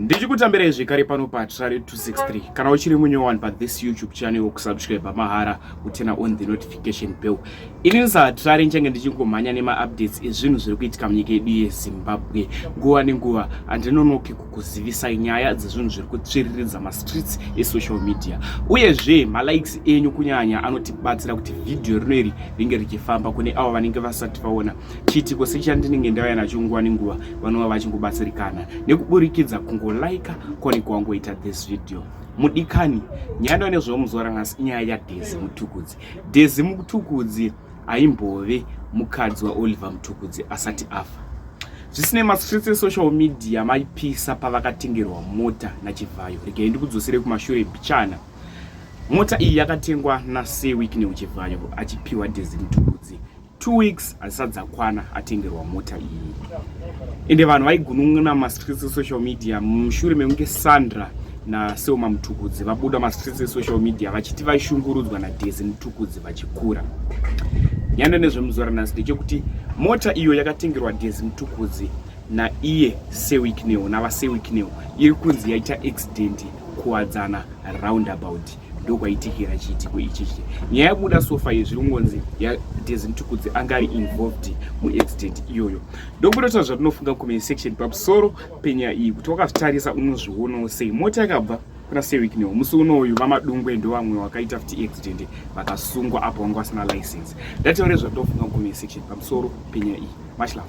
Ndichikutambirai zvekare pano paTrare 263. Kana uchiri munyowani pathis YouTube channel, kusubscribe mahara, kuturn on the notification bell. Inini saTrare nchange ndichingomhanya nemaupdates ezvinhu zviri kuitika munyika yedu yeZimbabwe nguva nenguva. Handinonoki kukuzivisai nyaya dzezvinhu zviri kutsviriridza mastreets esocial media. Uyezve malikes enyu kunyanya anotibatsira kuti vhidhiyo rino iri ringe richifamba kune avo vanenge vasati vaona chiitiko sechandinenge ndauya nacho nguva nenguva, vanova vachingobatsirikana nekuburikidza kungolaika kwanenge wangoita this video. Mudikani, nyaya ndova nezvamuzuva ranhasi inyaya yaDhezi Mutukudzi. Dhezi Mutukudzi aimbove mukadzi waOliver Mutukudzi asati afa. Zvisinei, mastreets esocial media maipisa pavakatengerwa mota naChivhayo. Regai ndikudzosere kumashure bichana. Mota iyi yakatengwa naSir Wicknell Chivhayo achipiwa Dhezi Mutukudzi. 2 weeks hazisati dzakwana atengerwa mota iyi, ende vanhu vaigunun'una mastreets esocial media mushure mekunge Sandra naSelma Mutukudzi vabuda mastreets esocial media vachiti vaishungurudzwa naDhezi Mutukudzi vachikura. Nyaya nezvemuzuva ranhasi ndechekuti mota iyo yakatengerwa Dhezi Mutukudzi naiye Sir Wicknell navaSir Wicknell iri kunzi yaita accident Kuwadzana roundabout, ndokwaitikira chiitiko ichichi. Nyaya yabuda so far zviri kungonzi yaDhezi Mutukudzi anga ari involved muaccident iyoyo. Ndokutotaura zvatinofunga comment section pamusoro penyaya iyi, kuti wakazvitarisa unozvionawo sei. Mota yakabva kuna Sir Wicknell musi unoyu, vaMadungwe ndo vamwe vakaita futi accident vakasungwa apo vanga vasina license. Ndataure zvatinofunga comment section pamusoro penyaya iyi. Much love.